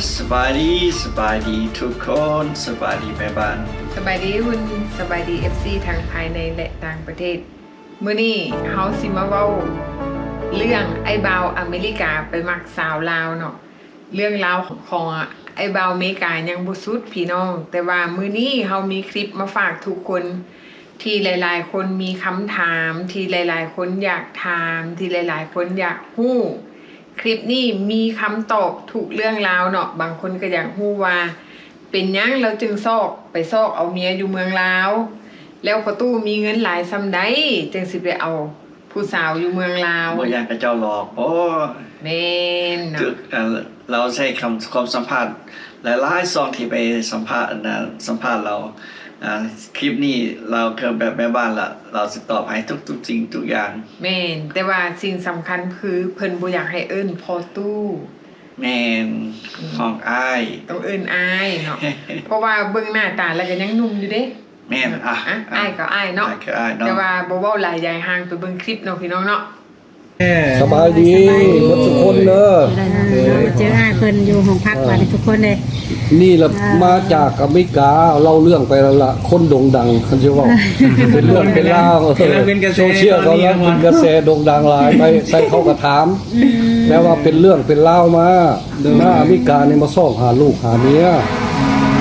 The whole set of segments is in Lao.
ສະບາຍດີ ສະບາຍດີທຸກຄົນ ສະບາຍດີແມ່ບ້ານ ສະບາຍດີຫຸ່ນ ສະບາຍດີ ເອັຟຊີ ທັງພາຍໃນ ແລະ ຕ່າງປະເທດ. ມື້ນີ້ເຮົາຊິມາເວົ້າເລື່ອງອ້າຍບ່າວອາເມລິກາໄປມັກສາວລາວເນາະ. ເລື່ອງລາວຂອງອ້າຍບ່າວເມກາຍັງບໍ່ສຸດພີ່ນ້ອງ, ແຕ່ວ່າມື້ນີ້ເຮົາມີຄລິບມາຝາກທຸກຄົນ ທີ່ຫຼາຍໆຄົນມີຄຳຖາມ, ທີ່ຫຼາຍໆຄົນຢາກຖາມ, ທີ່ຫຼາຍໆຄົນຢາກຮູ້. ຄລິບນີ້ມີຄຳຕອບທຸກເລື່ອງລາວເນາະ. ບາງຄົນກໍຢາກຮູ້ວ່າ ເປັນຫຍັງລາວຈຶ່ງຊອກ ໄປຊອກເອົາເມຍຢູ່ເມືອງລາວ, ແລ້ວພໍ່ຕູ້ມີເງິນຫຼາຍສ່ຳໃດ ຈຶ່ງຊິໄປເອົາ ຜູ້ສາວຢູ່ເມືອງລາວ. ບໍ່ຢ້ານເຂົາເຈົ້າຫຼອກບໍ? ແມ່ນເນາະ. ລາວໃຊ້ຄຳ ຄວາມສຳພາດຫຼາຍໆຊ່ອງທີ່ໄປສຳພາດ ອັນນ່າ ສຳພາດລາວ. ອ່າ ຄລິບນີ້ລາວຄືແບບແມ່ບ້ານລະ ລາວຊິຕອບໃຫ້ທຸກໆສິ່ງທຸກຢ່າງ. ແມ່ນ, ແຕ່ວ່າສິ່ງສຳຄັນຄືເພິ່ນບໍ່ຢາກໃຫ້ເອີ້ນພໍ່ຕູ້. ແມ່ນ, ອືມ ຫ້ອງອ້າຍ. ຕ້ອງເອີ້ນອ້າຍເນາະ ເພາະວ່າເບິ່ງໜ້າຕາແລ້ວກໍຍັງໜຸ່ມຢູ່ເດ້. ແມ່ນ ອ່ະ ອ່ະ ອ້າຍກໍອ້າຍເນາະ ອ້າຍກໍອ້າຍເນາະ ແຕ່ວ່າບໍ່ເວົ້າຫຼາຍຢາຍຫ່າງ ໄປເບິ່ງຄລິບເນາະພີ່ນ້ອງເນາະ. ສະບາຍດີ ສະບາຍດີ ໝົດທຸກຄົນເດີ. ອ່າ ມາເຈີອ້າຍເພິ່ນຢູ່ຫ້ອງພັກ ເອີ ບາດນີ້ທຸກຄົນເດ້. ນີ້ລະ ອ່າ ມາຈາກອາເມລິກາ ເລົ່າເລື່ອງໄປແລ້ວລະ ຄົນໂດ່ງດັງ ຄັນຊິເວົ້າ ເປັນເລື່ອງເປັນລາວ ກຳລັງເປັນກະແສ ໂຊຊຽວ ຕອນນີ້ ກຳລັງເປັນກະແສ ໂດ່ງດັງຫຼາຍ ໄປໃສເຂົາກໍຖາມ ອືມ ແປວ່າເປັນເລື່ອງເປັນລາວມາ. ໂດຍ ມາອາເມລິການີ້ມາຊອກຫາລູກຫາເມຍ ອື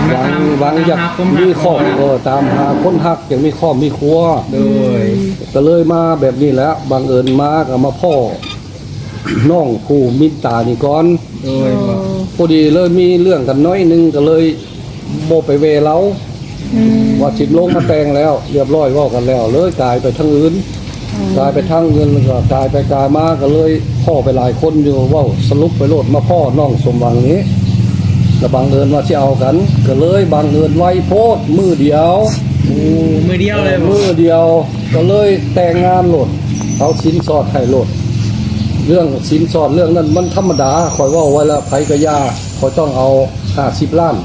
ມ ຫວັງ ມາຕາມ ຫວັງຢາກມີຄອບ ຕາມຫາຄວາມຝັນ ເອີ ຕາມຫາຄົນຮັກ ຢາກມີຄອບມີຄົວ. ໂດຍ ກໍເລີຍມາແບບນີ້ແຫຼະ ບັງເອີນມາກໍມາພໍ້ນ້ອງຜູ້ມິນຕານີ້ກ່ອນ. ໂດຍ ໂອ້ ພໍດີເລີຍມີເລື່ອງກັນໜ້ອຍໜຶ່ງ ກໍເລີຍບໍ່ໄປແວ່ລາວ ອືມ ວ່າຊິລົງມາແຕ່ງແລ້ວ ລຽບຮ້ອຍ ເວົ້າກັນແລ້ວ ເລີຍກາຍໄປທາງອື່ນ. ອືມ ກາຍໄປທາງອື່ນ ແລ້ວກໍກາຍໄປກາຍມາ ກໍເລີຍພໍ້ໄປຫຼາຍຄົນຢູ່ ເວົ້າສະຫຼຸບໄປໂລດ ມາພໍ້ນ້ອງສົມຫວັງນີ້ ລະບັງເອີນວ່າຊິເອົາກັນ ກໍເລີຍບັງເອີນໄວໂພດ ມື້ດຽວ. ໂອ້ ມື້ດຽວເລີຍບໍ? ມື້ດຽວ ກໍເລີຍແຕ່ງງານໂລດ ເອົາສິນສອດໃຫ້ໂລດ. ເລື່ອງສິນສອດເລື່ອງນັ້ນມັນທຳມະດາ ຂ້ອຍເວົ້າໄວ້ລະ ໃຜກໍຢ່າ ຂ້ອຍຕ້ອງເອົາຫ້າສິບລ້ານ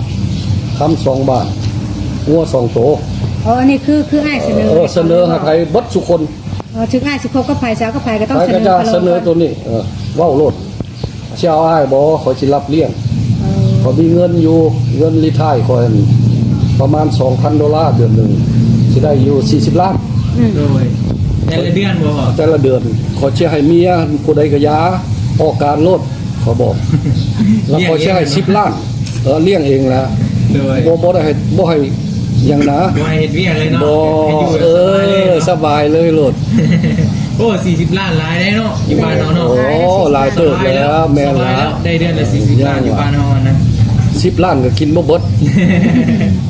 ຄຳສອງບາດ ງົວສອງໂຕ. ເອີ ອັນນີ້ຄື ຄືອ້າຍສະເໜີ ເອີ ສະເໜີໃຫ້ໃຜເບິດທຸກຄົນ. ເອີ ເຖິງອ້າຍຊິຄົບກັບໃຜ ຊິເອົາກັບໃຜ ກໍຕ້ອງສະເໜີ ໃຜກໍຢ່າສະເໜີໂຕນີ້. ເອີ ເວົ້າໂລດ ຊິເອົາອ້າຍບໍ ຂ້ອຍຊິຮັບລ້ຽງ. ເອີ ຂ້ອຍມີເງິນຢູ່ ເງິນຣີທາຍຂ້ອຍປະມານສອງພັນໂດລາເດືອນໜຶ່ງ ຊິໄດ້ຢູ່ສີ່ສິບລ້ານ. ອືມ ໂດຍ ແຕ່ລະເດືອນບໍ? ແຕ່ລະເດືອນ ຂ້ອຍຊິໃຫ້ເມຍຜູ້ໃດກໍຢ່າ ອອກການໂລດ ຂ້ອຍບອກ ແລ້ວຂ້ອຍຊິໃຫ້ສິບລ້ານ. ເອີ ລ້ຽງເອງແຫຼະ. ໂດຍ ບໍ່ ບໍ່ໄດ້ໃຫ້ ບໍ່ໃຫ້ຫຍັງນະ ບໍ່ໃຫ້ເຮັດວຽກເລີຍເນາະ ບໍ່ ໃຫ້ຢູ່ ເອີ ສະບາຍເລີຍ ສະບາຍເລີຍໂລດ. ໂອ້ ສີ່ສິບລ້ານຫຼາຍເດ້ເນາະ ຢູ່ບ້ານເຮົາເນາະ. ໂອ້ ຫຼາຍເຕີບແລ້ວ ສະບາຍແລ້ວ ແມ່ນລະ ສະບາຍແລ້ວ ໄດ້ເດືອນລະສີ່ສິບລ້ານ ຢູ່ບ້ານເຮົາຫັ້ນນະ ສິບລ້ານກໍກິນບໍ່ເບິດ.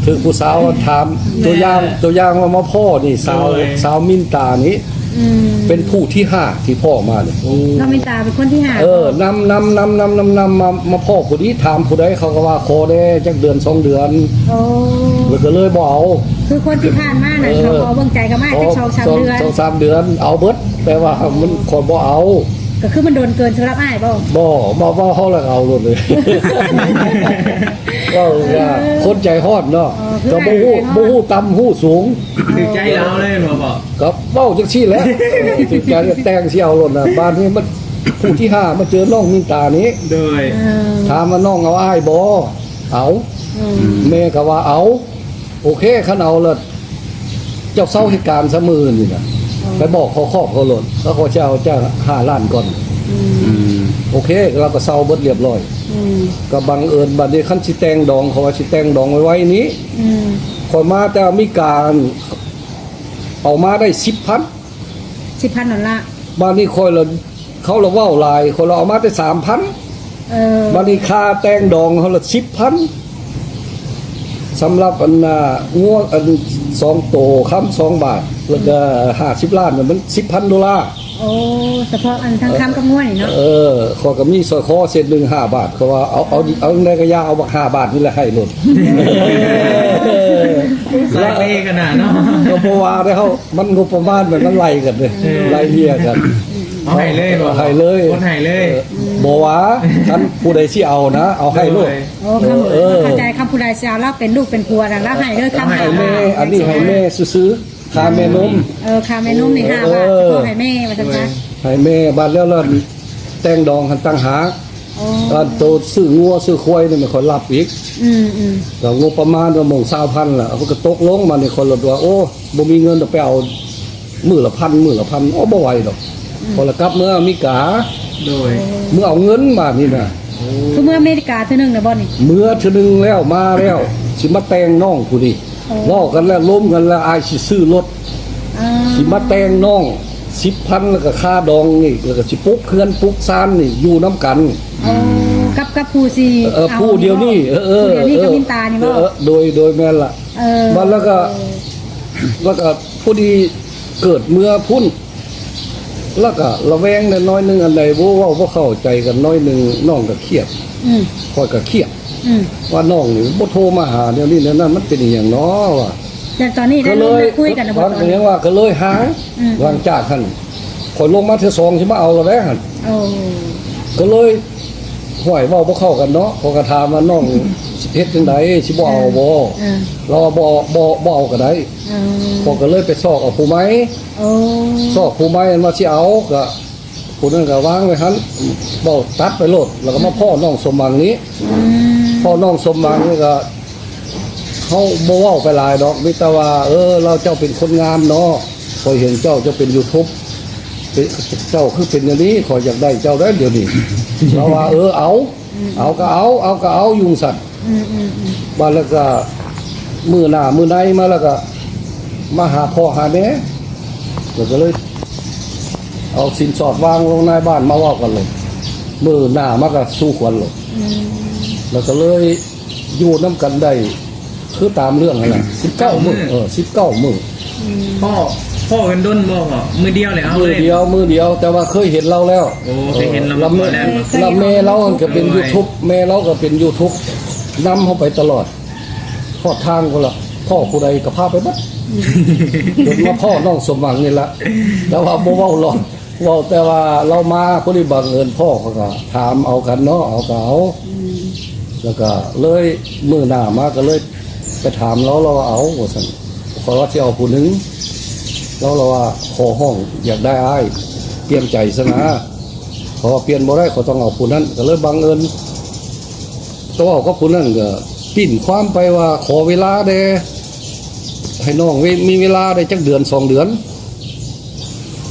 ຖືກຜູ້ສາວຖາມ ໂດຍ ຕົວຢ່າງ ຕົວຢ່າງວ່າມາພໍ້ນີ້ ສາວ ໂດຍ ສາວມິນຕານີ້ ອືມ ເປັນຜູ້ທີຫ້າທີ່ພໍ້ມານີ້. ໂອ້ ນ້ອງມິນຕາເປັນຄົນທີຫ້າ. ເອີ ນຳ ນຳ ນຳ ນຳ ນຳ ນຳມາ ມາພໍ້ຜູ້ນີ້ ຖາມຜູ້ໃດ ເຂົາກໍວ່າຂໍແດ່ຈັກເດືອນສອງເດືອນ. ໂອ້ ແລ້ວກໍເລີຍບໍ່ເອົາ. ຄືຄົນທີ່ຜ່ານມານັ້ນ ເອີ ເຂົາຂໍເບິ່ງໃຈກັບອ້າຍຈັກສອງສາມເດືອນ ສອງສາມເດືອນເອົາເບິດ ແຕ່ວ່າມັນ ຂ້ອຍບໍ່ເອົາ. ກໍຄືມັນດົນເກີນສຳລັບອ້າຍບໍ? ບໍ່ ມາເວົ້າເຮົາແລ້ວເອົາໂລດເລີຍ. ເວົ້າວ່າ ເອີ ຄົນໃຈຮ້ອນເນາະ ເອີ ກໍບໍ່ຮູ້ ຄືອ້າຍໃຈຮ້ອນ ບໍ່ຮູ້ຕ່ຳຮູ້ສູງ ຖືກໃຈລາວເລີຍແມ່ນບໍ່? ກໍເວົ້າຈັ່ງຊີ້ແຫຼະ ຖືກໃຈແຕ່ງຊິເອົາໂລດນະ. ບາດນີ້ມັນ ຜູ້ທີຫ້າມາເຈີນ້ອງມິນຕານີ້ ໂດຍ ເອີ ຖາມວ່ານ້ອງເອົາອ້າຍບໍ່? ເອົາ. ອືມ ແມ່ກໍວ່າເອົາ. ໂອເຄ ຄັນເອົາແລ້ວ ເຈົ້າເຊົາເຮັດການຊະມື້ນີ້ນະ ເອີ ໄປບອກເຂົາຄອບເຂົາໂລດ ແລ້ວເຂົາຈະເອົາເຈົ້າຫ້າລ້ານກ່ອນ. ອືມ ອືມ ໂອເຄ ລາວກໍເຊົາເບິດລຽບຮ້ອຍ. ອືມ ກໍບັງເອີນບາດນີ້ ຄັນຊິແຕ່ງດອງ ເຂົາວ່າຊິແຕ່ງດອງໄວໆນີ້. ອືມ ຂ້ອຍມາແຕ່ອາເມລິກາ ເອົາມາໄດ້ສິບພັນ ສິບພັນໂດລາ. ບາດນີ້ຂ້ອຍລະ ເຂົາລະເວົ້າຫຼາຍ ຂ້ອຍລະເອົາມາແຕ່ສາມພັນ. ເອີ ບາດນີ້ຄ່າແຕ່ງດອງເຮົາລະສິບພັນ ສຳລັບອັນນ່າ ງົວອັນສອງໂຕ ຄຳສອງບາດ ແລ້ວກະຫ້າສິບລ້ານ ມັນສິບພັນໂດລາ. ໂອ້ ສະເພາະອັນທັງຄຳກັບງົວນີ້ເນາະ. ເອີ ຂ້ອຍກະມີສ້ອຍຄໍເສັ້ນໜຶ່ງຫ້າບາດ ເຂົາວ່າເອົາ ເອົາ ເອົາຈັ່ງໃດກະຢ່າ ເອົາບັກຫ້າບາດນີ້ແຫຼະໃຫ້ໂລດ. ສາຍເປຂະໜາດເນາະ. ກະບໍ່ວ່າໄດ້ເຮົາ ມັນງົບປະມານມັນໄລ່ກັນເດ້ ເອີ ໄລ່ເລ່ຍກັນ. ເອົາໃຫ້ເລີຍບໍ່? ໃຫ້ເລີຍ ຄົນໃຫ້ເລີຍ. ເອີ ບໍ່ວ່າ ຄັນຜູ້ໃດຊິເອົານະ ເອົາໃຫ້ໂລດ. ໂດຍ ໂອ້ ເອີ ເຂົ້າໃຈ ຄັນຜູ້ໃດຊິເອົາລາວເປັນລູກເປັນຜົວນະ ລາວໃຫ້ເລີຍ ຄຳໃຫ້ແມ່ ອັນນີ້ໃຫ້ແມ່ຊື່ໆ ຄ່າແມ່ນົມ. ເອີ ຄ່າແມ່ນົມນີ້ຫ້າບາດ ເອີ ສະເພາະໃຫ້ແມ່ວ່າຊັ້ນຊະ. ໂດຍ ໃຫ້ແມ່ ບາດແລ້ວລະແຕ່ງດອງຫັ້ນຕ່າງຫາກ. ໂອ້ ອັນໂຕຊື້ງົວຊື້ຄວາຍນີ້ແມ່ນຂ້ອຍຮັບອີກ ອືມໆ ກໍງົບປະມານວ່າໝ່ອງຊາວພັນລະ ເພິ່ນກໍຕົກລົງມານີ້ ຂ້ອຍລະວ່າ ໂອ້ ບໍ່ມີເງິນ ໄປເອົາມື້ລະພັນ ມື້ລະພັນ ໂອ້ ບໍ່ໄຫວດອກ ອືມ ຂ້ອຍລະກັບເມືອອາເມລິກາ ໂດຍ ເມືອເອົາເງິນບາດນີ້ນະ ໂອ້ ຄືເມືອອາເມລິກາເທື່ອໜຶ່ງແລ້ວບໍ່ນີ້? ເມືອເທື່ອໜຶ່ງແລ້ວ ມາແລ້ວ ຊິມາແຕ່ງນ້ອງຜູ້ນີ້ ໂອ້ ເວົ້າກັນແລ້ວ ລົມກັນແລ້ວ ອ້າຍຊິຊື້ລົດ ອ່າ ຊິມາແຕ່ງນ້ອງສິບພັນ ແລ້ວກໍຄ່າດອງນີ້ ແລ້ວກໍຊິປຸກເຮືອນປຸກຊານນີ້ຢູ່ນຳກັນ ໂອ້ ກັບ ກັບຜູ້ທີ່ ເອີ ເອົາ ຜູ້ດຽວນີ້ ນີ້ບໍ່? ເອີ ເອີ ຜູ້ດຽວນີ້ ເອີ ກັບມິນຕານີ້ບໍ່? ເອີ ໂດຍ ໂດຍ ແມ່ນລະ ເອີ ມາແລ້ວກໍ ແລ້ວກໍພໍດີເກີດເມືອພຸ້ນ ແລ້ວກໍລະແວງແດ່ໜ້ອຍໜຶ່ງ ອັນໃດບໍ່ເວົ້າບໍ່ເຂົ້າໃຈກັນໜ້ອຍໜຶ່ງ ນ້ອງກໍຄຽດ ອືມ ຂ້ອຍກໍຄຽດ ອືມ ວ່ານ້ອງນີ້ບໍ່ໂທມາຫາແນວນີ້ແນວນັ້ນ ມັນເປັນອີ່ຫຍັງນໍວ່າ ແຕ່ຕອນນີ້ໄດ້ລົງມາຄຸຍກັນແລ້ວບໍ່? ຕອນນີ້ຍັງວ່າກໍເລີຍຫ່າງ ອືມ ຫຼັງຈາກຫັ້ນ ຂ້ອຍລົງມາເທື່ອສອງຊິມາເອົາແລ້ວເດ້ຫັ້ນ ໂອ້ ກໍເລີຍ ຫ້ວຍ ເວົ້າບໍ່ເຂົ້າກັນເນາະ ຂ້ອຍກໍຖາມວ່ານ້ອງຊິເຮັດຈັ່ງໃດ ຊິບໍ່ເອົາບໍ່? ເອີ ລາວວ່າບໍ່ ບໍ່ ບໍ່ເອົາກໍໄດ້ ເອີ ຂ້ອຍກໍເລີຍໄປຊອກເອົາຜູ້ໃໝ່ ໂອ້ ຊອກຜູ້ໃໝ່ ອັນວ່າຊິເອົາກໍ ຜູ້ນັ້ນກໍວາງໄວ້ຫັ້ນ ເວົ້າຕັດໄປໂລດ ແລ້ວກໍມາພໍ້ນ້ອງສົມຫວັງນີ້ ອືມ ພໍ້ນ້ອງສົມຫວັງນີ້ກໍ ເຮົາບໍ່ເວົ້າໄປຫຼາຍດອກ ມີແຕ່ວ່າ ເອີ ລາວເຈົ້າເປັນຄົນງາມເນາະ ຂ້ອຍເຫັນເຈົ້າ ເຈົ້າເປັນຢູທູບ ເປັນ ເຈົ້າຄືເປັນແນວນີ້ ຂ້ອຍຢາກໄດ້ເຈົ້າໄດ໋ດຽວນີ້ ລາວວ່າ ເອີ ເອົາ ອືມ ເອົາກໍເອົາ ເອົາກໍເອົາ ຢູ່ຊັ້ນ ອືມໆໆ ບາດແລ້ວກໍມື້ໜ້າມື້ໃນມາແລ້ວກໍມາຫາພໍ່ຫາແມ່ ແລ້ວກໍເລີຍເອົາສິນສອດວາງລົງນາຍບ້ານມາເວົ້າກັນໂລດ ມື້ໜ້າມາກໍສູ່ຂວັນໂລດ ອືມ ແລ້ວກໍເລີຍຢູ່ນຳກັນໄດ້ ຄືຕາມເລື່ອງຫັ້ນແຫຼະ ສິບເກົ້າມື້ ເອີ ສິບເກົ້າມື້ ອືມ ພໍ້ ພໍ້ກັນດົນບໍ່ພໍ່? ມື້ດຽວເລີຍ ເອົາເລີຍ ມື້ດຽວ ມື້ດຽວ ແຕ່ວ່າເຄີຍເຫັນລາວແລ້ວ ໂອ້ ເຄີຍເຫັນລາວມາກ່ອນແລ້ວ ແລ້ວແມ່ລາວຫັ້ນກໍເປັນຢູທູບ ແມ່ລາວກໍເປັນຢູທູບ ນຳເຮົາໄປຕະຫຼອດ ຮອດທາງພຸ້ນລະ ພໍ້ຜູ້ໃດກໍພາໄປເບິດ ຈົນມາພໍ້ນ້ອງສົມຫວັງນີ້ລະ ແຕ່ວ່າບໍ່ເວົ້າຫຼອກ ເວົ້າແຕ່ວ່າລາວມາພໍດີບັງເອີນພໍ້ ເຂົາກໍຖາມເອົາກັນເນາະ ເອົາກໍເອົາ ອືມ ແລ້ວກໍເລີຍມື້ໜ້າມາກໍເລີຍໄປຖາມລາວ ລາວວ່າເອົາວ່າຊັ້ນ ຂ້ອຍວ່າຊິເອົາຜູ້ໜຶ່ງ ລາວລະວ່າຂໍຮ້ອງຢາກໄດ້ອ້າຍ ປ່ຽນໃຈຊະນາ ເພາະວ່າປ່ຽນບໍ່ໄດ້ ຂ້ອຍຕ້ອງເອົາຜູ້ນັ້ນ ກໍເລີຍບັງເອີນ ກໍເວົ້າກັບຜູ້ນັ້ນ ກໍປິ່ນຄວາມໄປວ່າຂໍເວລາແດ່ ໃຫ້ນ້ອງເວ ມີເວລາໄດ້ຈັກເດືອນສອງເດືອນ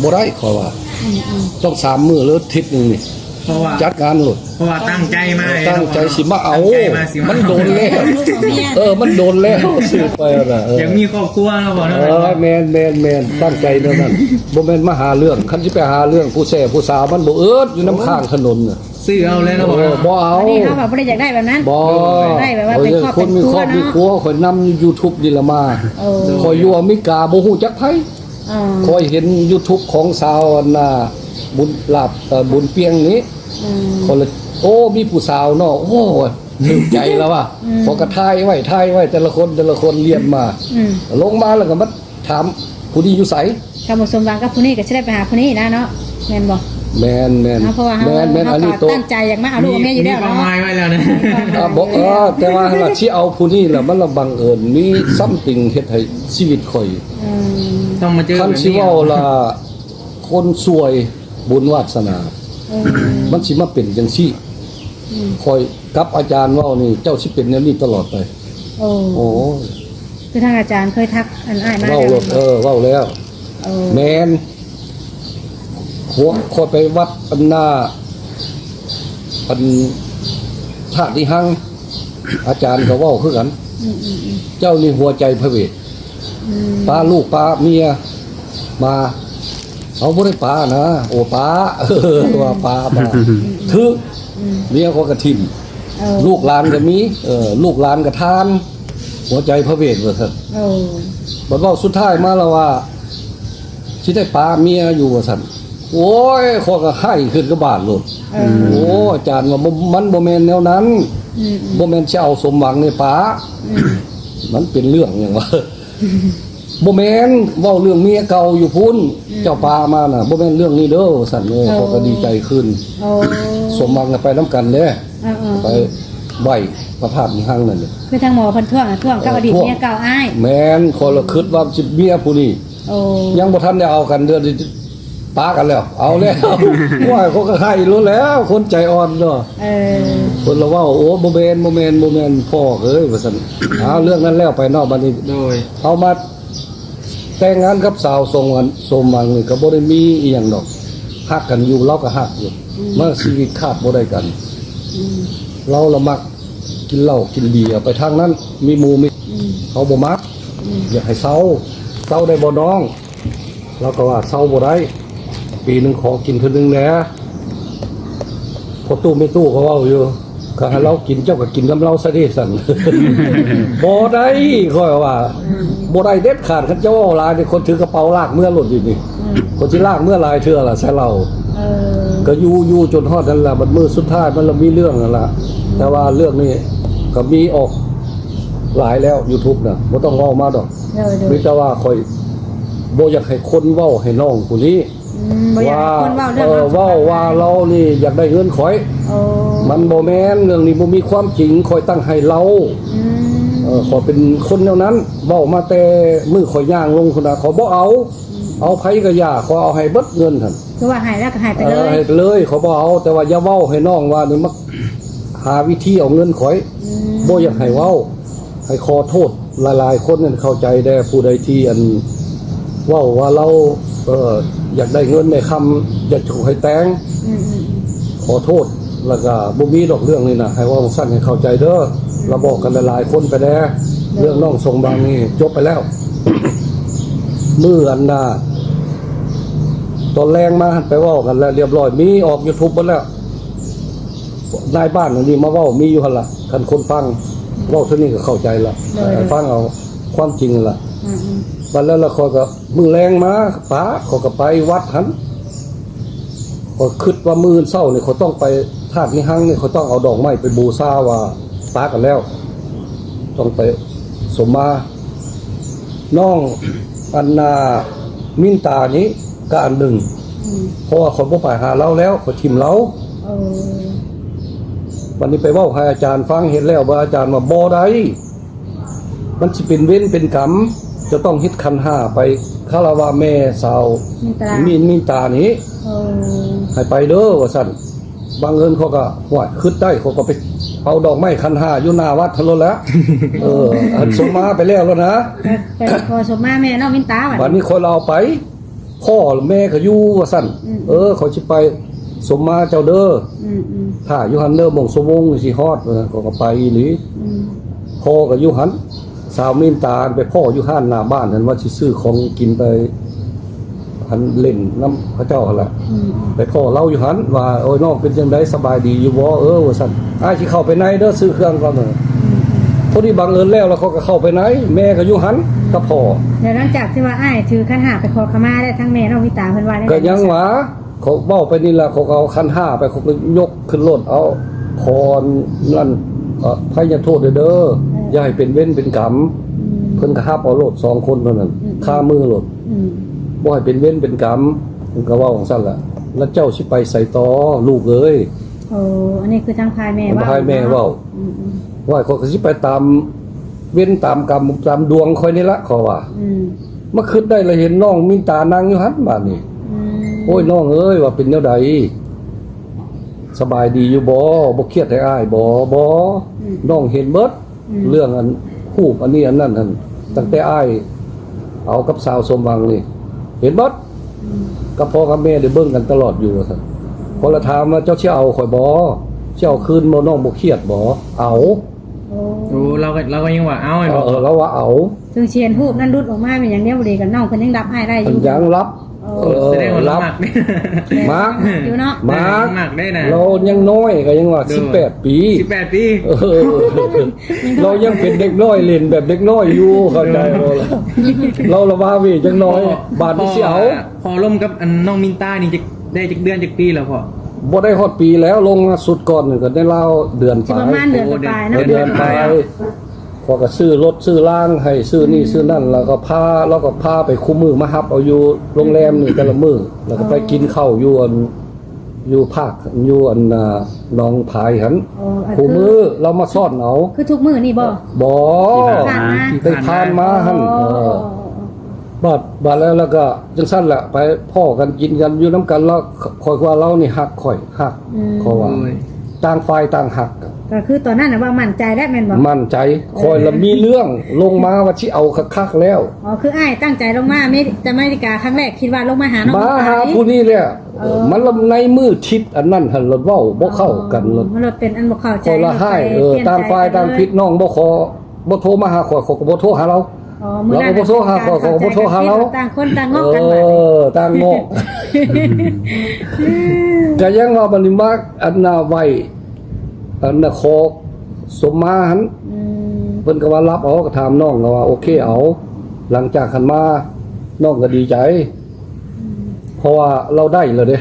ບໍ່ໄດ້ ຂ້ອຍວ່າ ອືມໆ ຕ້ອງສາມມື້ ຫຼື ທິດໜຶ່ງນີ້ ເພາະວ່າຈັດງານໂລດ ເພາະວ່າຕັ້ງໃຈມາ ເອີ ເນາະ ຕັ້ງໃຈຊິມາເອົາ ຕັ້ງໃຈມາຊິມາ ມັນໂດນແລ້ວ ເອີ ມັນໂດນແລ້ວ ຊື້ໄປນະ ເອີ ຢາກມີຄອບຄົວເນາະພໍ່ເນາະ ເອີ ແມ່ນໆໆ ຕັ້ງໃຈແນວນັ້ນ ບໍ່ແມ່ນມາຫາເລື່ອງ ຄັນຊິໄປຫາເລື່ອງຜູ້ແຊຜູ້ສາວ ມັນບໍ່ເອີ້ດຢູ່ນຳຂ້າງຖະໜົນນະ ຊື້ເອົາແລ້ວເນາະ ເອີ ບໍ່ເອົາ ອັນນີ້ເຮົາວ່າບໍ່ໄດ້ຢາກໄດ້ແບບນັ້ນ ບໍ່ ຢາກໄດ້ແບບວ່າເປັນຄອບເປັນຄົວເນາະ ມີຄອບມີຄົວ ຂ້ອຍນຳຢູທູບນີ້ລະມາ ເອີ ຂ້ອຍຢູ່ອາເມລິກາບໍ່ຮູ້ຈັກໃຜ ເອີ ຂ້ອຍເຫັນຢູທູບຂອງສາວອັນນ່າ ບຸນ ລາບ ເອີ ບຸນປຽງນີ້ ອືມ ຂ້ອຍເລີຍ ໂອ້ ມີຜູ້ສາວເນາະ ໂອ້ ຖືກໃຈລະວ່າ ອືມ ຂ້ອຍກໍຖ່າຍໄວ້ ຖ່າຍໄວ້ ແຕ່ລະຄົນ ແຕ່ລະຄົນລຽນມາ ອືມ ລົງມາແລ້ວກໍມາ ຖາມຜູ້ນີ້ຢູ່ໃສ? ຄຳວ່າສົມຫວັງກັບຜູ້ນີ້ກໍຊິໄດ້ໄປຫາຜູ້ນີ້ນະເນາະ ແມ່ນບໍ່? ແມ່ນໆ ເພາະວ່າເຮົາ ແມ່ນໆ ເຮົາກໍຕັ້ງໃຈຢາກມາເອົາລູກເອົາເມຍຢູ່ແລ້ວເນາະ ມີເປົ້າໝາຍໄວ້ແລ້ວນະ ອ່າ ບໍ່ ເອີ ແຕ່ວ່າຫັ້ນລະ ຊິເອົາຜູ້ນີ້ລະ ມັນລະບັງເອີນ ມີ something ເຮັດໃຫ້ຊີວິດຂ້ອຍ ອືມ ຕ້ອງມາເຈີ ຄັນຊິເວົ້າລະ ຄົນຊ່ວຍ ບຸນວາດສະໜາ ເອີ ມັນຊິມາເປັນຈັ່ງຊີ້ ອືມ ຂ້ອຍກັບອາຈານເວົ້ານີ້ ເຈົ້າຊິເປັນແນວນີ້ຕະຫຼອດໄປ ໂອ້ ໂອ້ ຄືທາງອາຈານເຄີຍທັກອັນອ້າຍມາ ເວົ້າແລ້ວ ເອີ ເວົ້າແລ້ວ ເອີ ແມ່ນ ພວກຂ້ອຍໄປວັດອັນນ່າ ອັນທາດອີຫັງ ອາຈານກໍເວົ້າຄືກັນ ອືມໆໆ ເຈົ້ານີ້ຫົວໃຈພະເວດ ອືມ ປາລູກປາເມຍມາ ເຮົາບໍ່ໄດ້ປານະ ໂອ ປາ ເອີ ວ່າປາ ປາ ອືມໆ ຖືກ ອືມ ເມຍຂ້ອຍກໍຖິ້ມ ເອີ ລູກຫຼານກໍມີ ເອີ ລູກຫຼານກໍທ່ານ ຫົວໃຈພະເວດວ່າຊັ້ນ ເອີ ບັດເວົ້າສຸດທ້າຍມາລະວ່າ ຊິໄດ້ປາເມຍຢູ່ວ່າຊັ້ນ ໂອ້ຍ ຂ້ອຍກໍໄຫ້ຂຶ້ນກະບາດໂລດ ເອີ ໂອ້ ອາຈານວ່າ ບໍ່ ມັນບໍ່ແມ່ນແນວນັ້ນ ອືມໆ ບໍ່ແມ່ນຊິເອົາສົມຫວັງໃນປາ ອືມ ມັນເປັນເລື່ອງຫຍັງວະ ບໍ່ແມ່ນ ເວົ້າເລື່ອງເມຍເກົ່າຢູ່ພຸ້ນ ອືມ ເຈົ້າປາມານະ ບໍ່ແມ່ນເລື່ອງນີ້ເດີ ວ່າຊັ້ນ ເອີ ເອີ ຂ້ອຍກໍດີໃຈຂຶ້ນ ໂອ້ ສົມຫວັງກໍໄປນຳກັນເດ້ ເອີໆ ໄປໄຫວ້ພະທາດອີຫັງນັ້ນ ຄືທາງໝໍເພິ່ນທ້ວງ ທ້ວງກັບ ເອີ ອະດີດເມຍເກົ່າອ້າຍ ແມ່ນ ຂ້ອຍລະຄິດວ່າຊິເມຍຜູ້ນີ້ ໂອ້ ຍັງບໍ່ທັນໄດ້ເອົາກັນເທື່ອ ປາກັນແລ້ວ ເອົາແລ້ວ ໂອ້ຍ ເຂົາກໍໃຫ້ໂລດແລ້ວ ຄົນໃຈອ່ອນເນາະ. ເອີ ເພິ່ນລະເວົ້າ ໂອ້ ບໍ່ແມ່ນ ບໍ່ແມ່ນ ບໍ່ແມ່ນ ພໍ່ເອີຍ ວ່າຊັ້ນ. ເອົາ ເລື່ອງນັ້ນແລ້ວໄປເນາະ ບັດນີ້ ໂດຍ ເຮົາມາແຕ່ງງານກັບສາວສົມຫວັງ ສົມຫວັງນີ້ກໍບໍ່ໄດ້ມີອີ່ຫຍັງດອກ ຮັກກັນຢູ່ ລາວກໍຮັກຢູ່ ອືມ ມາຊີວິດຂາດບໍ່ໄດ້ກັນ ອືມ ລາວລະມັກກິນເຫຼົ້າກິນເບຍໄປທາງນັ້ນ ມີໝູ່ມີ ອືມ ເຮົາບໍ່ມັກ ອືມ ຢາກໃຫ້ເຊົາ ເຊົາໄດ້ບໍ່ນ້ອງ? ລາວກໍວ່າເຊົາບໍ່ໄດ້ ປີໜຶ່ງຂໍກິນເທື່ອໜຶ່ງແດ່. ພໍ່ຕູ້ແມ່ຕູ້ກໍເວົ້າຢູ່ ກໍໃຫ້ລາວກິນ ເຈົ້າກໍກິນນຳລາວຊະເດຊັ້ນ. ບໍ່ໄດ້ ຂ້ອຍວ່າ ອືມ ບໍ່ໄດ້ເດັດຂາດ ຄັນເຈົ້າເວົ້າຫຼາຍນີ້ ຄົນຖືກະເປົາລາກເມືອໂລດຢູ່ນີ້ ອືມ ຄົນຊິລາກເມືອຫຼາຍເທື່ອລະໃສ່ລາວ. ເອີ ກໍຢູ່ ຢູ່ຈົນຮອດນັ້ນລະ ບັດມື້ສຸດທ້າຍມັນລະມີເລື່ອງນັ້ນລະ ອືມ ແຕ່ວ່າເລື່ອງນີ້ກໍມີອອກຫຼາຍແລ້ວ ຢູທູບນະ ບໍ່ຕ້ອງເວົ້າມາດອກ. ໂດຍ ໂດຍ ມີແຕ່ວ່າຂ້ອຍບໍ່ຢາກໃຫ້ຄົນເວົ້າໃຫ້ນ້ອງຜູ້ນີ້ ອືມ ບໍ່ຢາກໃຫ້ຄົນເວົ້າເລື່ອງ ວ່າ ເອີ ເຮົາ ເວົ້າວ່າລາວນີ້ຢາກໄດ້ເງິນຂ້ອຍ ໂອ້ ມັນບໍ່ແມ່ນ ເລື່ອງນີ້ບໍ່ມີຄວາມຈິງ ຂ້ອຍຕັ້ງໃຫ້ລາວ ອືມ ເອີ ຂ້ອຍເປັນຄົນແນວນັ້ນ ເວົ້າມາແຕ່ມື້ຂ້ອຍຍ່າງລົງພຸ້ນນະ ຂ້ອຍບໍ່ເອົາ ອືມ ເອົາໃຜກໍຢ່າ ຂ້ອຍເອົາໃຫ້ເບິດເງິນຫັ້ນ ຄືວ່າໃຫ້ແລ້ວກໍໃຫ້ໄປເລີຍ ເອີ ໃຫ້ໄປເລີຍ ຂ້ອຍບໍ່ເອົາ ແຕ່ວ່າຢ່າເວົ້າໃຫ້ນ້ອງວ່ານີ້ ມາຫາວິທີເອົາເງິນຂ້ອຍ ອືມ ບໍ່ຢາກໃຫ້ເວົ້າ ໃຫ້ຂໍໂທດຫຼາຍໆຄົນນັ້ນເຂົ້າໃຈແດ່ ຜູ້ໃດທີ່ອັນເວົ້າວ່າລາວ ເອີ ຢາກໄດ້ເງິນແມ່ຄຳ ຢາກຈະໃຫ້ແຕ່ງ ອືມໆໆ ຂໍໂທດ ແລ້ວກະບໍ່ມີດອກເລື່ອງນີ້ນະ ໃຫ້ເວົ້າຊັ້ນໃຫ້ເຂົ້າໃຈເດີ ລະບອກກັນຫຼາຍໆຄົນໄປແດ່ ເລື່ອງນ້ອງສົມຫວັງນີ້ຈົບໄປແລ້ວ. ມື້ອັນນາ ຕອນແລງມາຫັ້ນໄປເວົ້າກັນແລ້ວລຽບຮ້ອຍ ມີອອກຢູທູບເບິດແລ້ວ. ນາຍບ້ານອັນນີ້ມາເວົ້າມີຢູ່ຫັ້ນລະ ຄັນຄົນຟັງເວົ້າເທົ່ານີ້ກໍເຂົ້າໃຈລະ ໂດຍ ໃຫ້ຟັງເອົາຄວາມຈິງຫັ້ນລະ. ອືມໆ ບັດແລ້ວລະຂ້ອຍກໍ ມື້ແລງມາປະ ຂ້ອຍກໍໄປວັດຫັ້ນ ຂ້ອຍຄິດວ່າມື້ເຊົ້ານີ້ຂ້ອຍຕ້ອງໄປທາດມີຮັງນີ້ ຂ້ອຍຕ້ອງເອົາດອກໄມ້ໄປບູຊາວ່າປະກັນແລ້ວ ຕ້ອງໄປສົມມາ ນ້ອງອັນນາ ມິນຕານີ້ກະອັນໜຶ່ງ ອືມ ເພາະວ່າຂ້ອຍບໍ່ໄປຫາລາວແລ້ວ ຂ້ອຍຖິ້ມລາວ. ເອີ ບັດນີ້ໄປເວົ້າໃຫ້ອາຈານຟັງ ເຮັດແລ້ວບໍ່ ອາຈານວ່າບໍ່ໄດ້ ມັນຊິເປັນເວນເປັນກຳ ຈະຕ້ອງເຮັດຂັນຫ້າໄປຄາລະວະແມ່ສາວ ມິນຕາ ມິນ ມິນຕານີ້ ເອີ ໃຫ້ໄປເດີວ່າຊັ້ນ. ບັງເອີນຂ້ອຍກໍ ໂອ້ຍ ຄິດໄດ້ ຂ້ອຍກໍໄປເອົາດອກໄມ້ຂັນຫ້າຢູ່ໜ້າວັດຫັ້ນໂລດແຫຼະ ເອີ ອັນສົມມາໄປແລ້ວແລ້ວນະ ໄປ ໄປຂໍສົມມາແມ່ນ້ອງມິນຕາ ບັດນີ້ຂ້ອຍລະເອົາໄປ ພໍ່ແມ່ກໍຢູ່ວ່າຊັ້ນ ອືມ ເອີ ຂ້ອຍຊິໄປສົມມາເຈົ້າເດີ ອືມໆ ຖ້າຢູ່ຫັ້ນເດີ ໂມງຊົ່ວໂມງຊິຮອດ ວ່າຊັ້ນ ຂ້ອຍກໍໄປອີ່ຫຼີ ອືມ ພໍ່ກໍຢູ່ຫັ້ນ ສາວມິນຕາໄປພໍ້ຢູ່ຮ້ານໜ້າບ້ານຫັ້ນ ວ່າຊິຊື້ຂອງກິນໄປ ຫັ້ນເຫຼັ້ນນຳເຂົາເຈົ້າຫັ້ນລະ ອືມ ໄປພໍ້ລາວຢູ່ຫັ້ນວ່າ ໂອ້ຍ ນ້ອງເປັນຈັ່ງໃດ ສະບາຍດີຢູ່ບໍ່? ເອີ ວ່າຊັ້ນ ອ້າຍຊິເຂົ້າໄປໃນເດີ ຊື້ເຄື່ອງກ່ອນ. ອືມ ພໍດີບັງເອີນແລ້ວ ແລ້ວຂ້ອຍກໍເຂົ້າໄປໃນ ແມ່ກໍຢູ່ຫັ້ນ ອືມ ກັບພໍ່. ແລ້ວຫຼັງຈາກທີ່ວ່າອ້າຍຖືຂັນຫ້າໄປຂໍຂະມາແລ້ວ ທາງແມ່ນ້ອງມິນຕາເພິ່ນວ່າແນວໃດ? ກໍຍັງວ່າ ເຂົາເວົ້າໄປນີ້ລະ ເຂົາກໍເອົາຂັນຫ້າໄປ ເຂົາກໍຍົກຂຶ້ນລົດ ເອົາຂໍອັນນັ້ນ ອະໄພຍະໂທດເດີ ເອີ ຢ່າໃຫ້ເປັນເວນເປັນກຳ ອືມ ເພິ່ນກໍຮັບເອົາໂລດ ສອງຄົນເທົ່ານັ້ນ ອືມ ຄາມືໂລດ ອືມ ບໍ່ໃຫ້ເປັນເວນເປັນກຳ ເພິ່ນກໍເວົ້າຈັ່ງຊັ້ນລະ. ແລ້ວເຈົ້າຊິໄປໃສຕໍ່ລູກເອີຍ? ໂອ້ ອັນນີ້ຄືທາງຝ່າຍແມ່ເວົ້າ ທາງຝ່າຍແມ່ເວົ້າ ເນາະ ອືມໆ ວ່າຂ້ອຍກໍຊິໄປຕາມເວນຕາມກຳຕາມດວງຂ້ອຍນີ້ລະ ຂ້ອຍວ່າ ອືມ ມາຄິດໄດ້ລະເຫັນນ້ອງມິນຕານັ່ງຢູ່ຫັ້ນບາດນີ້ ອືມ ໂອ້ຍ ນ້ອງເອີຍ ວ່າເປັນແນວໃດ ສະບາຍດີຢູ່ບໍ່? ບໍ່ຄຽດໃຫ້ອ້າຍບໍ່? ບໍ່ ອືມ ນ້ອງເຫັນເບິດ ອືມ ເລື່ອງອັນຮູບອັນນີ້ອັນນັ້ນຫັ້ນ ອືມ ຕັ້ງແຕ່ອ້າຍເອົາກັບສາວສົມຫວັງນີ້ ເຫັນເບິດ ອືມ ກັບພໍ່ກັບແມ່ໄດ້ເບິ່ງກັນຕະຫຼອດຢູ່ວ່າຊັ້ນ. ຂ້ອຍລະຖາມວ່າ ເຈົ້າຊິເອົາຂ້ອຍບໍ່? ຊິເອົາຄືນບໍ່? ນ້ອງບໍ່ຄຽດບໍ່? ເອົາ. ໂອ້ ໂອ້ ລາວກໍ ລາວກໍຍັງວ່າເອົາແມ່ນບໍ່? ເອີ ລາວວ່າເອົາ ເຖິງຊິເຫັນຮູບນັ້ນຫຼຸດອອກມາແມ່ນຫຍັງແນວບໍ່ດີກັບນ້ອງ ເພິ່ນຍັງຮັບອ້າຍໄດ້ຢູ່ ເພິ່ນຍັງຮັບ ເອີ ເອີ ແສດງວ່າລາວມັກ ມັກຢູ່ເນາະ ມັກ ເອີ ມັກເດ້ນະ ລາວຍັງນ້ອຍ ກໍຍັງວ່າ ໂດຍ ສິບແປດປີ ສິບແປດປີ ເອີ ລາວຍັງເປັນເດັກນ້ອຍ ຫຼິ້ນແບບເດັກນ້ອຍຢູ່ ເຂົ້າໃຈບໍ່ລະ? ລາວລະວ່າເວຈັກໜ້ອຍ ບາດນີ້ຊິເອົາ ພໍລົມກັບອັນນ້ອງມິນຕານີ້ຈັກ ໄດ້ຈັກເດືອນຈັກປີແລ້ວພໍ່? ບໍ່ໄດ້ຮອດປີແລ້ວ ລົມມາຊຸດກ່ອນນີ້ກໍໄດ້ລາວເດືອນປາຍ ຊິປະມານເດືອນປາຍເນາະ ເດືອນປາຍ ເດືອນປາຍ ຂ້ອຍກໍຊື້ລົດຊື້ລາງໃຫ້ ຊື້ນີ້ ອືມ ຊື້ນັ້ນ ແລ້ວກໍພາ ລາວກໍພາໄປຄູ່ມື້ ມາຮັບເອົາຢູ່ໂຮງແຮມນີ້ ອືມ ແຕ່ລະມື້ ແລ້ວກໍໄປ ອໍ ກິນເຂົ້າຢູ່ອັນ ຢູ່ພາກ ຢູ່ອັນ ໜອງຜາຍຫັ້ນ ອໍ ອັນ ຄູ່ມື້ ຄື ລາວມາຊ້ອນເອົາ ຄືທຸກມື້ນີ້ບໍ່? ບໍ່ ທີ່ຜ່ານມາ ທີ່ຜ່ານມາ ທີ່ຜ່ານມາຫັ້ນ ອໍ ເອີ ອໍ ອໍ. ບາດ ບາດແລ້ວ ແລ້ວກໍຈັ່ງຊັ້ນແຫຼະ ໄປພໍ້ກັນ ກິນກັນ ຢູ່ນຳກັນ ແລ້ວຂ້ອຍວ່າລາວນີ້ຮັກຂ້ອຍ ຮັກ ອືມ ເພາະວ່າ ໂດຍ ຕ່າງຝ່າຍຕ່າງຮັກ ກໍຄືຕອນນັ້ນນະວ່າໝັ້ນໃຈແລ້ວແມ່ນບໍ່? ໝັ້ນໃຈ ຂ້ອຍລະມີເລື່ອງລົງມາວ່າຊິເອົາຄັກໆແລ້ວ. ອໍ ຄືອ້າຍຕັ້ງໃຈລົງມາເມ ແຕ່ອາເມລິກາຄັ້ງແລກ ຄິດວ່າລົງມາຫານ້ອງ ມາຫາຜູ້ນີ້ແຫຼະ. ເອີ ເອີ ມັນລະໃນມືທິດອັນນັ້ນຫັ້ນລະເວົ້າບໍ່ເຂົ້າກັນລະ ມັນລະເປັນອັນບໍ່ເຂົ້າໃຈ ຂ້ອຍລະຮ້າຍ ເອີ ຕ່າງຝ່າຍຕ່າງຜິດ ນ້ອງບໍ່ຂໍ ບໍ່ໂທມາຫາຂ້ອຍ ຂ້ອຍກໍບໍ່ໂທຫາລາວ ອໍ ລາວກໍບໍ່ໂທຫາຂ້ອຍ ຂ້ອຍກໍບໍ່ໂທຫາລາວ ຕ່າງຄົນຕ່າງງອກກັນ ເອີ ບາດນີ້ ຕ່າງງອກ ກໍຍັງວ່າບັດນີ້ມາອັນນ່າໄຫວ້ ອັນນ່າຂໍສົມມາຫັ້ນ ອືມ ເພິ່ນກໍວ່າຮັບເອົາ ກໍຖາມນ້ອງກໍວ່າໂອເຄເອົາ ຫຼັງຈາກຫັ້ນມານ້ອງກໍດີໃຈ ອືມ ເພາະວ່າລາວໄດ້ແລ້ວເດ້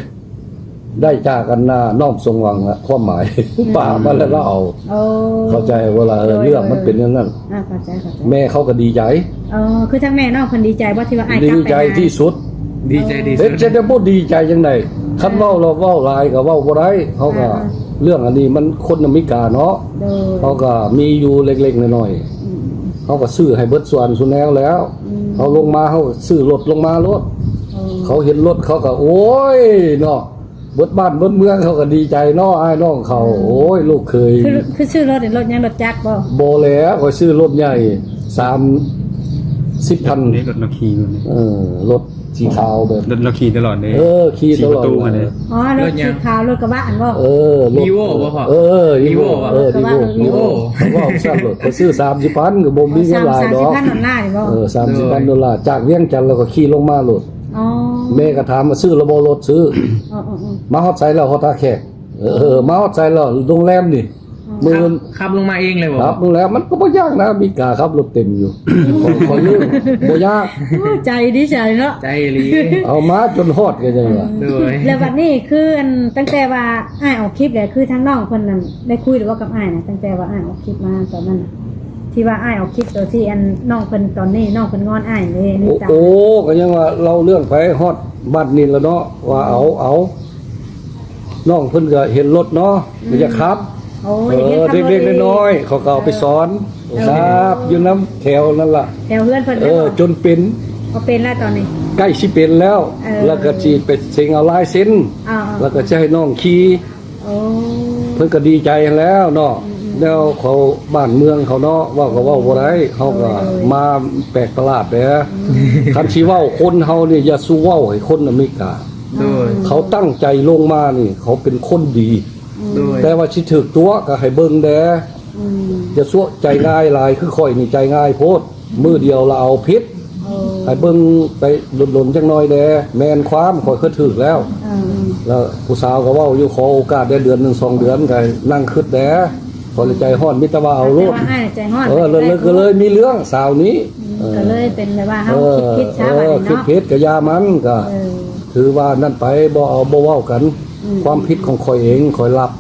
ໄດ້ຈາກອັນນ່ານ້ອມສົມຫວັງລະ ຄວາມໝາຍ ອືມ ປາມາແລ້ວລາວເອົາ ໂອ້ ເຂົ້າໃຈບໍ່ລະ? ເອີ ໂດຍ ເລື່ອງມັນເປັນແນວນັ້ນ ອ່າ ເຂົ້າໃຈ ເຂົ້າໃຈ ແມ່ເຂົາກໍດີໃຈ. ອໍ ຄືທາງແມ່ນ້ອງເພິ່ນດີໃຈບໍ່ ທີ່ວ່າອ້າຍກັບໄປຫາ? ດີໃຈທີ່ສຸດ ດີໃຈທີ່ສຸດ ເຮັດຈັ່ງໃດບໍ່ດີໃຈຈັ່ງໃດ ຄັນເວົ້າລະເວົ້າຫຼາຍກໍເວົ້າບໍ່ໄດ້ ເຮົາກໍ ອ່າ ເລື່ອງອັນນີ້ມັນຄົນອາເມລິກາເນາະ ໂດຍ ເຮົາກໍມີຢູ່ເລັກໆນ້ອຍໆ ອືມ ເຮົາກໍຊື້ໃຫ້ເບິດສ່ວນສູ່ແນວແລ້ວ ອືມ ເຮົາລົງມາເຮົາກໍຊື້ລົດລົງມາໂລດ ອໍ ເຂົາເຫັນລົດເຂົາກໍ ໂອ້ຍເນາະ ເບິດບ້ານເບິດເມືອງເຂົາກໍດີໃຈເນາະ ອ້າຍນ້ອງເຂົາ ເອີ ໂອ້ຍ ລູກເຂີຍ ຄື ຄືຊື້ລົດນີ້ ລົດຫຍັງ ລົດຈັກບໍ່? ບໍ່ແຫຼະ ຂ້ອຍຊື້ລົດໃຫຍ່ ສາມສິບພັນ ນີ້ລົດນາຂີ່ ເອີ ລົດສີຂາວແບບ ລົດນາຂີ່ຕະຫຼອດເດ້ ເອີ ຂີ່ຕະຫຼອດ ສີ່ປະຕູຫັ້ນເດ້ ອໍ ລົດສີຂາວ ລົດກະບະຫັ້ນບໍ່? ເອີ ລົດ Revo ບໍ່ພໍ່? ເອີ Revo Revo ບໍ່? ເອີ Revo Revo ເວົ້າຊັ້ນໂລດ ຂ້ອຍຊື້ສາມສິບພັນ ກໍບໍ່ມີເງິນຫຼາຍດອກ ສາມສິບພັນດອນລານີ້ບໍ່? ເອີ ສາມສິບພັນດອນລາ ຈາກວຽງຈັນແລ້ວກໍຂີ່ລົງມາໂລດ ອໍ ແມ່ກໍຖາມວ່າຊື້ແລ້ວບໍ່ລົດ? ຊື້ ອໍໆໆ ມາຮອດໃສແລ້ວ? ຮອດທ່າແຂກ ເອີ ເອີ ມາຮອດໃສແລ້ວ? ໂຮງແຮມນີ້ ອືມ ມື້ ຂັບ ຂັບລົງມາເອງເລີຍບໍ່? ຂັບລົງແລ້ວ ມັນກໍບໍ່ຍາກນະ ອາເມລິກາຂັບລົດເຕັມຢູ່ ຂ້ອຍ ຂ້ອຍລືມ ບໍ່ຍາກ ໂອ້ ໃຈດີໃຈເນາະ ໃຈອີ່ຫຼີ ເອົາມາຈົນຮອດກໍຍັງວ່າ ໂດຍ ແລ້ວບັດນີ້ຄືອັນ ຕັ້ງແຕ່ວ່າອ້າຍອອກຄລິບແລ້ວ ຄືທາງນ້ອງເພິ່ນນັ້ນໄດ້ຄຸຍຫຼືບໍ່ກັບອ້າຍນະ? ຕັ້ງແຕ່ວ່າອ້າຍອອກຄລິບມາຕອນນັ້ນນະ ທີ່ວ່າອ້າຍອອກຄລິບໂຕທີ່ອັນນ້ອງເພິ່ນ ຕອນນີ້ນ້ອງເພິ່ນງອນອ້າຍເດ້ ໂອ້ ກໍຍັງວ່າເລົ່າເລື່ອງໄປຮອດບັດນີ້ລະເນາະ ວ່າເອົາ ເອົາ ນ້ອງເພິ່ນກໍເຫັນລົດເນາະ ອືມ ກໍຢາກຂັບ ໂອ້ ເອີ ເດັກໆນ້ອຍໆ ເຂົາກໍເອົາໄປສອນ ເອີ ຂັບຢູ່ນຳແຖວນັ້ນລະ ແຖວເຮືອນເພິ່ນ ເອີ ຈົນເປັນ ພໍເປັນແລ້ວຕອນນີ້ ໃກ້ຊິເປັນແລ້ວ ເອີ ແລ້ວກໍຊິໄປເສັງເອົາລາຍເຊັນ ອ່າໆ ແລ້ວກໍຈະໃຫ້ນ້ອງຂີ່ ໂອ້ ເພິ່ນກໍດີໃຈຫັ້ນແລ້ວເນາະ ອືມໆ ແລ້ວເຂົາບ້ານເມືອງເຂົາເນາະ ເວົ້າກໍເວົ້າບໍ່ໄດ້ ເຮົາກໍ ໂດຍ ມາແປກປະຫຼາດແດ່ ອືມ ຄັນຊິເວົ້າຄົນເຮົານີ້ ຢ່າສູ່ເວົ້າໃຫ້ຄົນອາເມລິກາ ໂດຍ ເຂົາຕັ້ງໃຈລົງມານີ້ ເຂົາເປັນຄົນດີ ໂດຍ ແຕ່ວ່າຊິຖືກຕົວະກໍໃຫ້ເບິ່ງແດ່ ອືມ ຢ່າຊົ່ວໃຈງ່າຍຫຼາຍ ຄືຂ້ອຍນີ້ໃຈງ່າຍໂພດ ມື້ດຽວລະເອົາຜິດ ໂອ້ ໃຫ້ເບິ່ງໄປດົນໆຈັກໜ້ອຍແດ່ ແມ່ນຄວາມ ຂ້ອຍເຄີຍຖືກແລ້ວ ເອີ ແລ້ວຜູ້ສາວກໍເວົ້າຢູ່ ຂໍໂອກາດແດ່ ເດືອນໜຶ່ງສອງເດືອນ ກໍນັ່ງຄຶດແດ່ ຂ້ອຍລະໃຈຮ້ອນ ມີແຕ່ວ່າເອົາໂລດ ແຕ່ວ່າອ້າຍໃຈຮ້ອນ ເອີ ເລີຍ ກໍເລີຍມີເລື່ອງສາວນີ້ ອືມ ເອີ ກໍເລີຍເປັນແບບວ່າເຮົາ ເອີ ຄິດຜິດຊະ ເອີ ບາດນີ້ເນາະ ຄິດຜິດກໍຢ່າມັນ ກໍ ເອີ ຖືວ່ານັ້ນໄປ ບໍ່ເອົາ ບໍ່ເວົ້າກັນ ອືມ ຄວາມຜິດຂອງຂ້ອຍເອງ ຂ້ອຍຮັບ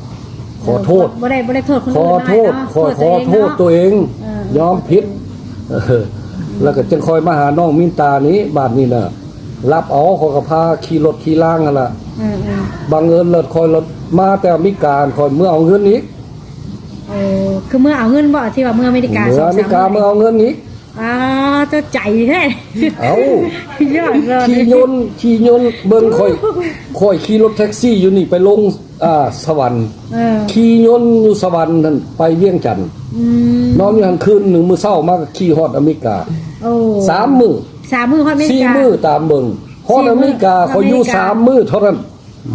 ຂໍໂທດ ເອີ ບໍ່ໄດ້ ບໍ່ໄດ້ໂທດຄົນອື່ນ ຂໍໂທດ ນ້ອຍເນາະ ຂ້ອຍຂໍໂທດຕົວເອງ ໂທດຕົວເອງເນາະ ເອີ ຍອມຜິດ ເອີ ແລ້ວກໍຈຶ່ງຄ່ອຍມາຫານ້ອງມິນຕານີ້ ບາດນີ້ນະ ຮັບເອົາ ຂ້ອຍກໍພາຂີ່ລົດຂີ່ລາງຫັ້ນລະ ເອີໆ ບັງເອີນລະຂ້ອຍລະມາແຕ່ອາເມລິກາ ຂ້ອຍເມືອເອົາເງິນອີກ ໂອ້ ຄືເມືອເອົາເງິນບໍ່ ທີ່ວ່າເມືອອາເມລິກາ ເມືອອາເມລິກາ ສອງສາມມື້ ເມືອເອົາເງິນອີກ ອ້າວ ເຈົ້າໃຈແທ້ ເອົ້າ ຍອດຍອດ ຂີ່ຍົນ ຂີ່ຍົນ ເບິ່ງຂ້ອຍ ຂ້ອຍຂີ່ລົດແທັກຊີຢູ່ນີ້ໄປລົງ ອ່າ ສະຫວັນ ເອີ ຂີ່ຍົນຢູ່ສະຫວັນຫັ້ນໄປວຽງຈັນ ອືມ ນອນຢູ່ຫັ້ນຄືນໜຶ່ງ ມື້ເຊົ້າມາກໍຂີ່ຮອດອາເມລິກາ ໂອ້ ສາມມື້ ສາມມື້ຮອດອາເມລິກາ ສີ່ມື້ຕາມເບິ່ງ ຮອດອາເມລິກາ ສີ່ມື້ ຂ້ອຍຢູ່ ອາເມລິກາ ສາມມື້ເທົ່ານັ້ນ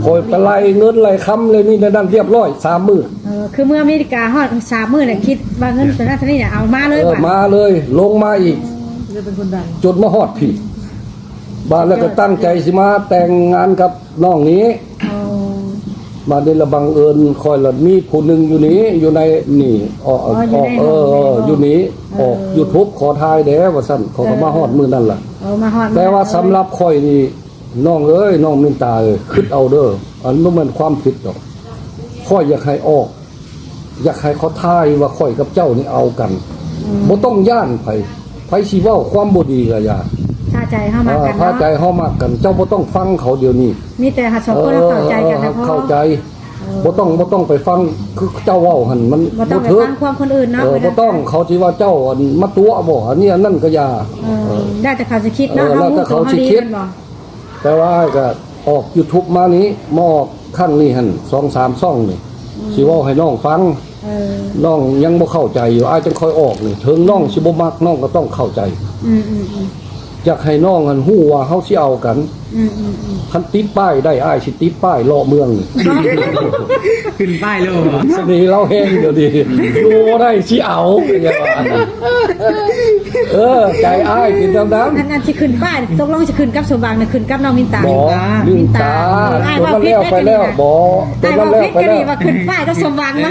ຂ້ອຍໄປໄລ່ເງິນໄລ່ຄຳ ໄລ່ນີ້ໄລ່ນັ້ນລຽບຮ້ອຍ ສາມມື້ ເອີ ຄືເມືອອາເມລິກາຮອດສາມມື້ແຫຼະ ຄິດວ່າເງິນໂຕນັ້ນໂຕນີ້ເອົາມາເລີຍ ເອີ ບາດ ມາເລີຍ ລົງມາອີກ ເລີຍເປັນຄົນດັງ ຈົນມາຮອດພີ້ ບາດແລ້ວກໍຕັ້ງໃຈຊິມາແຕ່ງງານກັບນ້ອງນີ້ ອໍ ບາດນີ້ລະບັງເອີນຂ້ອຍລະມີຜູ້ໜຶ່ງຢູ່ນີ້ ຢູ່ໃນນີ້ ອໍ ອໍ ຢູ່ໃນຫ້ອງ ເອີ ຢູ່ນີ້ ເອີ ອອກຢູທູບ ຂໍຖ່າຍແດ່ວ່າຊັ້ນ ເຂົາກໍມາຮອດມື້ນັ້ນລະ ເອີ ມາຮອດ ແຕ່ວ່າສຳລັບຂ້ອຍນີ້ ນ້ອງເອີຍ ນ້ອງມິນຕາເອີຍ ຄິດເອົາເດີ ອັນບໍ່ແມ່ນຄວາມຜິດດອກ ຂ້ອຍຢາກໃຫ້ອອກ ຢາກໃຫ້ເຂົາຖ່າຍວ່າຂ້ອຍກັບເຈົ້ານີ້ເອົາກັນ ອືມ ບໍ່ຕ້ອງຢ້ານໃຜ ໃຜຊິເວົ້າຄວາມບໍ່ດີກໍຢ່າ ຖ້າໃຈເຮົາມັກກັນເນາະ ຖ້າໃຈເຮົາມັກກັນ ເຈົ້າບໍ່ຕ້ອງຟັງເຂົາດຽວນີ້ ມີແຕ່ເຮົາສອງຄົນເຂົ້າໃຈກັນນະ ເອີ ເຂົ້າໃຈ ເອີ ບໍ່ຕ້ອງ ບໍ່ຕ້ອງໄປຟັງຄືເຈົ້າເວົ້າຫັ້ນ ມັນບໍ່ຕ້ອງໄປຟັງຄວາມຄົນອື່ນເນາະ ເອີ ບໍ່ຕ້ອງ ເຂົາຊິວ່າເຈົ້າ ອັນ ມາຕົວະບໍ່ ອັນນີ້ອັນນັ້ນກໍຢ່າ ເອີ ເອີ ແລ້ວແຕ່ເຂົາຊິຄິດເນາະ ເອີ ເຮົາຮູ້ຕົວເຮົາດີແມ່ນບໍ່? ແຕ່ວ່າອ້າຍກໍອອກຢູທູບມານີ້ ມາອອກຄັ້ງນີ້ຫັ້ນ ສອງສາມຊ່ອງນີ້ ອືມ ຊິເວົ້າໃຫ້ນ້ອງຟັງ ເອີ ນ້ອງຍັງບໍ່ເຂົ້າໃຈຢູ່ ອ້າຍຈັ່ງຄ່ອຍອອກນີ້ ເຖິງນ້ອງຊິບໍ່ມັກ ນ້ອງກໍຕ້ອງເຂົ້າໃຈ ອືມໆໆ ຢາກໃຫ້ນ້ອງຫັ້ນຮູ້ວ່າເຮົາຊິເອົາກັນ ອືມໆໆ ຄັນຕິດປ້າຍໄດ້ ອ້າຍຊິຕິດປ້າຍເລາະເມືອງນີ້ ຂຶ້ນປ້າຍໂລດ ສະເໜ່ລາວແຮງດຽວນີ້ ຢູ່ບໍ່ໄດ້ຊິເອົາ ເອີ ໃຈອ້າຍເປັນແນວນັ້ນ ອັນ ອັນຊິຂຶ້ນປ້າຍ ຕົກລົງຊິຂຶ້ນກັບສົມຫວັງ ຫຼືຂຶ້ນກັບນ້ອງມິນຕາ? ບໍ່ ມິນຕາ ເອີ ອ້າຍເວົ້າຜິດເດ້ ຕົວນັ້ນແລ້ວໄປແລ້ວ ບໍ່ ຕົວນັ້ນແລ້ວໄປແລ້ວ ວ່າຂຶ້ນປ້າຍກັບສົມຫວັງ ໂອ້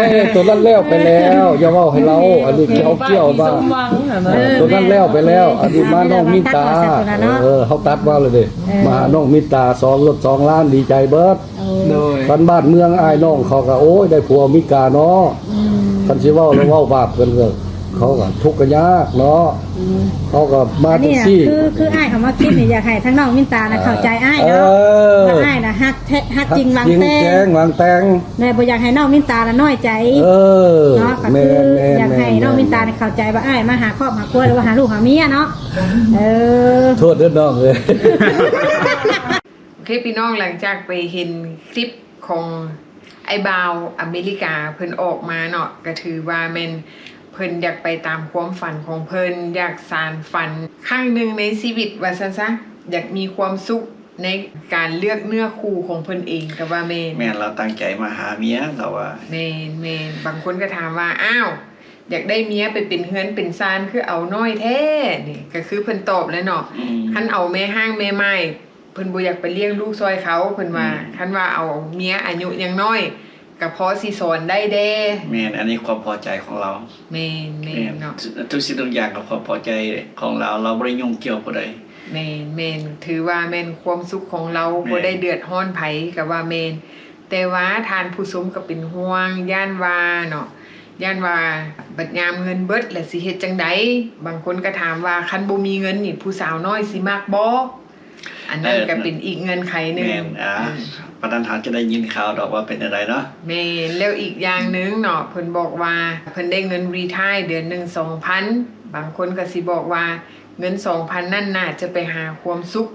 ຍ ຕົວນັ້ນແລ້ວໄປແລ້ວ ຢ່າເວົ້າໃຫ້ລາວ ໂອເຄ ອັນນີ້ກ່ຽວ ກ່ຽວວ່າ ສົມຫວັງຫັ້ນນະ ເອີ ຕົວນັ້ນແລ້ວໄປແລ້ວ ອັນນີ້ມານ້ອງມິນຕາ ເອີ ເຮົາຕັດມາເລີຍເດ້ ເອີ ມາຫານ້ອງມິນຕາ ສອງລົດສອງລ້ານ ດີໃຈເບິດ ໂດຍ ຄັນບ້ານເມືອງອ້າຍນ້ອງເຂົາກໍ ໂອ້ຍ ໄດ້ຜົວອາເມລິກາເນາະ ອືມ ຄັນຊິເວົ້າແລ້ວເວົ້າບາບເພິ່ນກໍ ເຂົາກໍທຸກກໍຍາກເນາະ ອືມ ເຂົາກໍມາຈັ່ງຊີ້ ຄື ຄືອ້າຍເຂົ້າມາຄິດນີ້ ຢາກໃຫ້ທາງນ້ອງມິນຕານະເຂົ້າໃຈອ້າຍເນາະ ເອີ ວ່າອ້າຍນະຮັກແທ້ ຮັກຈິງຫວັງແຕ່ງ ຮັກຈິງແທ້ຫວັງແຕ່ງ ແລະບໍ່ຢາກໃຫ້ນ້ອງມິນຕາລະນ້ອຍໃຈ ເອີ ເນາະ ກໍຄື ແມ່ນໆໆໆ ຢາກໃຫ້ນ້ອງມິນຕານີ້ເຂົ້າໃຈວ່າອ້າຍມາຫາຄອບຫາຄົວ ຫຼືວ່າຫາລູກຫາເມຍເນາະ ເອີ ໂທດເດີນ້ອງເອີຍ ໂອເຄ ພີ່ນ້ອງ ຫຼັງຈາກໄປເຫັນຄລິບຂອງອ້າຍບ່າວອາເມລິກາເພິ່ນອອກມາເນາະ ກໍຖືວ່າແມ່ນເພິ່ນຢາກໄປຕາມຄວາມຝັນຂອງເພິ່ນ ຢາກສານຝັນຄັ້ງໜຶ່ງໃນຊີວິດວ່າຊັ້ນຊະ ຢາກມີຄວາມສຸກ ໃນການເລືອກເນື້ອຄູ່ຂອງເພິ່ນເອງກໍວ່າແມ່ນ ແມ່ນ ລາວຕັ້ງໃຈມາຫາເມຍ ລາວວ່າ ແມ່ນໆ ບາງຄົນກໍຖາມວ່າ ອ້າວ ຢາກໄດ້ເມຍໄປເປັນເຮືອນເປັນຊານ ຄືເອົານ້ອຍແທ້ ນີ້ກໍຄືເພິ່ນຕອບແຫຼະເນາະ ອືມ ຄັນເອົາແມ່ຮ້າງແມ່ໝ້າຍ ເພິ່ນບໍ່ຢາກໄປລ້ຽງລູກຊ່ອຍເຂົາ ເພິ່ນວ່າ ອືມ ຄັນວ່າເອົາເມຍອາຍຸຍັງນ້ອຍ ກໍພໍຊິສອນໄດ້ແດ່ ແມ່ນ ອັນນີ້ຄວາມພໍໃຈຂອງລາວ ແມ່ນໆ ແມ່ນ ເນາະ ທຸກສິ່ງທຸກຢ່າງກໍຄວາມພໍໃຈຂອງລາວ ລາວບໍ່ໄດ້ຫຍຸ້ງກ່ຽວຜູ້ໃດ ແມ່ນໆ ຖືວ່າແມ່ນຄວາມສຸກຂອງລາວ ແມ່ນ ບໍ່ໄດ້ເດືອດຮ້ອນໃຜກໍວ່າແມ່ນ ແຕ່ວ່າທ່ານຜູ້ຊົມກໍເປັນຫ່ວງ ຢ້ານວ່າເນາະ ຢ້ານວ່າບັດຍາມເງິນເບິດແລ້ວຊິເຮັດຈັ່ງໃດ? ບາງຄົນກໍຖາມວ່າ ຄັນບໍ່ມີເງິນນີ້ ຜູ້ສາວນ້ອຍຊິມັກບໍ່? ອັນນັ້ນ ເອີ ກໍເປັນອີກເງື່ອນໄຂໜຶ່ງ ແມ່ນ ອ່າ ອືມ ປານນັ້ນເຮົາຈະໄດ້ຍິນຂ່າວດອກວ່າເປັນແນວໃດເນາະ ແມ່ນ ແລ້ວອີກຢ່າງໜຶ່ງເນາະ ເພິ່ນບອກວ່າເພິ່ນໄດ້ເງິນຣີທາຍເດືອນໜຶ່ງສອງພັນ ບາງຄົນກໍຊິບອກວ່າເງິນສອງພັນນັ້ນໜ້າຈະໄປຫາຄວາມສຸກ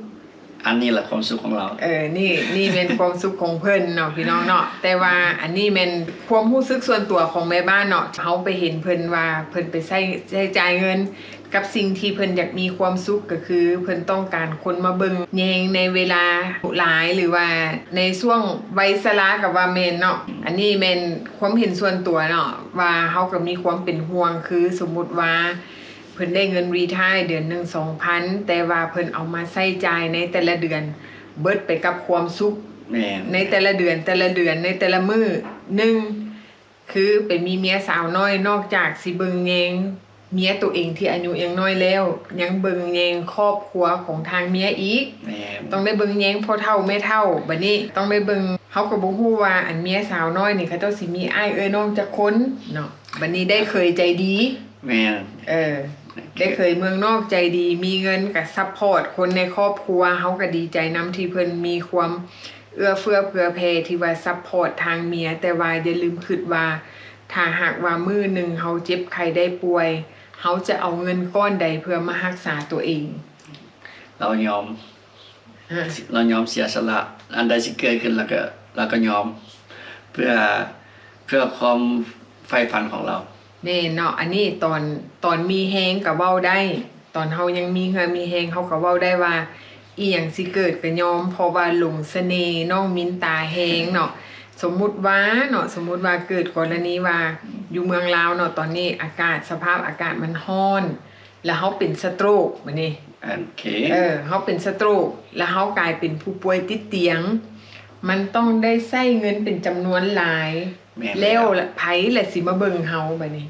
ອັນນີ້ລະຄວາມສຸກຂອງລາວ ເອີ ນີ້ ນີ້ແມ່ນຄວາມສຸກຂອງເພິ່ນເນາະ ພີ່ນ້ອງເນາະ ແຕ່ວ່າອັນນີ້ແມ່ນຄວາມຮູ້ສຶກສ່ວນຕົວຂອງແມ່ບ້ານເນາະ ເຮົາໄປເຫັນເພິ່ນວ່າເພິ່ນໄປໃຊ້ ໃຊ້ຈ່າຍເງິນ ກັບສິ່ງທີ່ເພິ່ນຢາກມີຄວາມສຸກ ກໍຄືເພິ່ນຕ້ອງການຄົນມາເບິ່ງແຍງໃນເວລາຫຼາຍ ຫຼືວ່າໃນຊ່ວງໄວຊະລາກໍວ່າແມ່ນເນາະ ອັນນີ້ແມ່ນຄວາມເຫັນສ່ວນຕົວເນາະ ວ່າເຮົາກໍມີຄວາມເປັນຫ່ວງ ຄືສົມມຸດວ່າເພິ່ນໄດ້ເງິນຣີທາຍເດືອນໜຶ່ງສອງພັນ ແຕ່ວ່າເພິ່ນເອົາມາໃຊ້ຈ່າຍໃນແຕ່ລະເດືອນ ເບິດໄປກັບຄວາມສຸກ ແມ່ນ ໃນແຕ່ລະເດືອນ ແຕ່ລະເດືອນ ໃນແຕ່ລະມື້ ໜຶ່ງ ຄືໄປມີເມຍສາວນ້ອຍ ນອກຈາກຊິເບິ່ງແຍງເມຍໂຕເອງທີ່ອາຍຸຍັງນ້ອຍແລ້ວ ຍັງເບິ່ງແຍງຄອບຄົວຂອງທາງເມຍອີກ ແມ່ນ ຕ້ອງໄດ້ເບິ່ງແຍງພໍ່ເຖົ້າແມ່ເຖົ້າ ບາດນີ້ຕ້ອງໄດ້ເບິ່ງ ເຮົາກໍບໍ່ຮູ້ວ່າອັນເມຍສາວນ້ອຍນີ້ ເຂົາເຈົ້າຊິມີອ້າຍເອື້ອຍນ້ອງຈັກຄົນເນາະ ບາດນີ້ໄດ້ເຂີຍໃຈດີ ແມ່ນ ເອີ ໄດ້ເຂີຍເມືອງນອກໃຈດີ ມີເງິນກໍຊັບພອດຄົນໃນຄອບຄົວ ເຮົາກໍດີໃຈນຳທີ່ເພິ່ນມີຄວາມ ເອື້ອເຟື້ອເຜື່ອແຜ່ທີ່ວ່າຊັບພອດທາງເມຍ ແຕ່ວ່າຢ່າລືມຄິດວ່າ ຖ້າຫາກວ່າມື້ໜຶ່ງເຮົາເຈັບໄຂ້ໄດ້ປ່ວຍ ເຮົາຈະເອົາເງິນກ້ອນໃດເພື່ອມາຮັກສາຕົວເອງ? ລາວຍອມ ຮະ? ລາວຍອມເສຍສະຫຼະ ອັນໃດຊິເກີດຂຶ້ນລາວກໍ ລາວກໍຍອມ ເພື່ອ ເພື່ອຄວາມໃຝ່ຝັນຂອງລາວ. ແມ່ນເນາະ ອັນນີ້ຕອນ ຕອນມີແຮງກໍເວົ້າໄດ້ ຕອນເຮົາຍັງມີເຫື່ອມີແຮງ ເຮົາກໍເວົ້າໄດ້ວ່າ ອີ່ຫຍັງຊິເກີດກໍຍອມ ເພາະວ່າຫຼົງສະເໜ່ນ້ອງມິນຕາແຮງເນາະ. ສົມມຸດວ່າເນາະ ສົມມຸດວ່າເກີດກໍລະນີວ່າ ຢູ່ເມືອງລາວເນາະ ຕອນນີ້ອາກາດ ສະພາບອາກາດມັນຮ້ອນ ແລ້ວເຮົາເປັນສະໂຕຣກ ບາດນີ້ ໂອເຄ ເອີ ເຮົາເປັນສະໂຕຣກ ແລ້ວເຮົາກາຍເປັນຜູ້ປ່ວຍຕິດຕຽງ ມັນຕ້ອງໄດ້ໃຊ້ເງິນເປັນຈຳນວນຫຼາຍ ແມ່ນແລ້ວ ແລ້ວລະ ໃຜລະຊິມາເບິ່ງເຮົາບາດນີ້?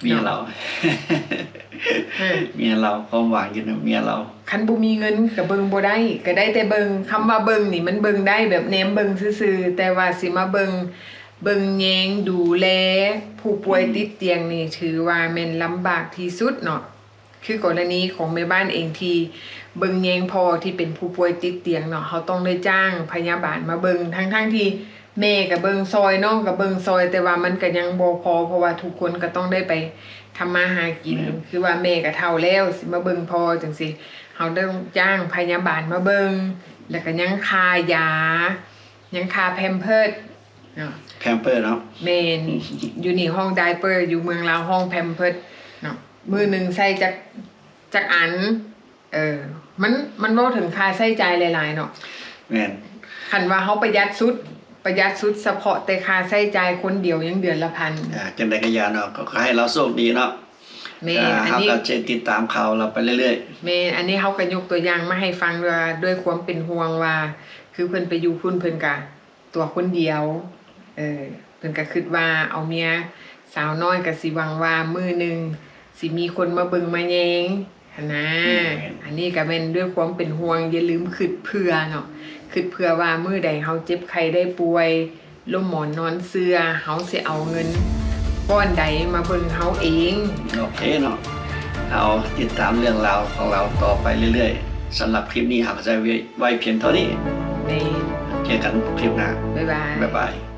ເມຍລາວ ເນາະ ຮະ ເມຍລາວ ຄວາມຫວັງຢູ່ນຳເມຍລາວ ຄັນບໍ່ມີເງິນກໍເບິ່ງບໍ່ໄດ້ ກໍໄດ້ແຕ່ເບິ່ງ ຄຳວ່າເບິ່ງນີ້ມັນເບິ່ງໄດ້ແບບແນມເບິ່ງຊື່ໆ ແຕ່ວ່າຊິມາເບິ່ງ ເບິ່ງແຍງດູແລຜູ້ປ່ວຍ ອືມ ຕິດຕຽງນີ້ ຖືວ່າແມ່ນລຳບາກທີ່ສຸດເນາະ. ຄືກໍລະນີຂອງແມ່ບ້ານເອງທີ່ເບິ່ງແຍງພໍ່ທີ່ເປັນຜູ້ປ່ວຍຕິດຕຽງເນາະ ເຮົາຕ້ອງໄດ້ຈ້າງພະຍາບານມາເບິ່ງ ທັງໆທີ່ ແມ່ກໍເບິ່ງຊ່ອຍ ນ້ອງກໍເບິ່ງຊ່ອຍ ແຕ່ວ່າມັນກໍຍັງບໍ່ພໍ ເພາະວ່າທຸກຄົນກໍຕ້ອງໄດ້ໄປທຳມາຫາກິນ. ແມ່ນ. ຄືວ່າແມ່ກໍເຖົ້າແລ້ວ ຊິມາເບິ່ງພໍ່ຈັ່ງຊີ້ ເຮົາຕ້ອງຈ້າງພະຍາບານມາເບິ່ງ ແລ້ວກໍຍັງຄ່າຢາ ຍັງຄ່າແພມເພີດເນາະ ແພມເພີດເນາະ. ແມ່ນ. ຢູ່ນີ້ຮ້ອງໄດເປີ ຢູ່ເມືອງລາວຮ້ອງແພມເພີດເນາະ. ມື້ໜຶ່ງໃຊ້ຈັກ ຈັກອັນ? ເອີ ມັນ ມັນເວົ້າເຖິງຄ່າໃຊ້ຈ່າຍຫຼາຍໆເນາະ. ແມ່ນ. ຄັນວ່າເຮົາປະຢັດສຸດ ປະຢັດສຸດສະເພາະແຕ່ຄ່າໃຊ້ຈ່າຍຄົນດຽວຍັງເດືອນລະພັນ. ອ່າ ຈັ່ງໃດກໍຢ່າເນາະ ກໍຂໍໃຫ້ລາວໂຊກດີເນາະ. ແມ່ນ. ອ່າ ອັນນີ້ເຮົາກໍຈະຕິດຕາມຂ່າວລາວໄປເລື້ອຍໆ. ແມ່ນ. ອັນນີ້ເຮົາກໍຍົກຕົວຢ່າງມາໃຫ້ຟັງວ່າ ດ້ວຍຄວາມເປັນຫ່ວງວ່າ ຄືເພິ່ນໄປຢູ່ພຸ້ນ ເພິ່ນກະຕົວຄົນດຽວ ເອີ ເພິ່ນກະຄິດວ່າເອົາເມຍສາວນ້ອຍ ກະຊິຫວັງວ່າມື້ໜຶ່ງຊິມີຄົນມາເບິ່ງມາແຍງຫັ້ນນາ. ແມ່ນ. ອັນນີ້ກະແມ່ນດ້ວຍຄວາມເປັນຫ່ວງ ຢ່າລືມຄິດເຜື່ອເນາະ ຄິດເຜື່ອວ່າມື້ໃດເຮົາເຈັບໄຂ້ໄດ້ປ່ວຍ ລົ້ມໝອນນອນເສື່ອ ເຮົາຊິເອົາເງິນກ້ອນໃດມາເບິ່ງເຮົາເອງ. ໂອເຄເນາະ ເຮົາຕິດຕາມເລື່ອງລາວຂອງລາວຕໍ່ໄປເລື້ອຍໆ. ສຳລັບຄລິບນີ້ເຮົາກໍຈະໄວ້ພຽງເທົ່ານີ້. ແມ່ນ. ເຈີກັນຄລິບໜ້າ. ບາຍບາຍ. ບາຍບາຍ.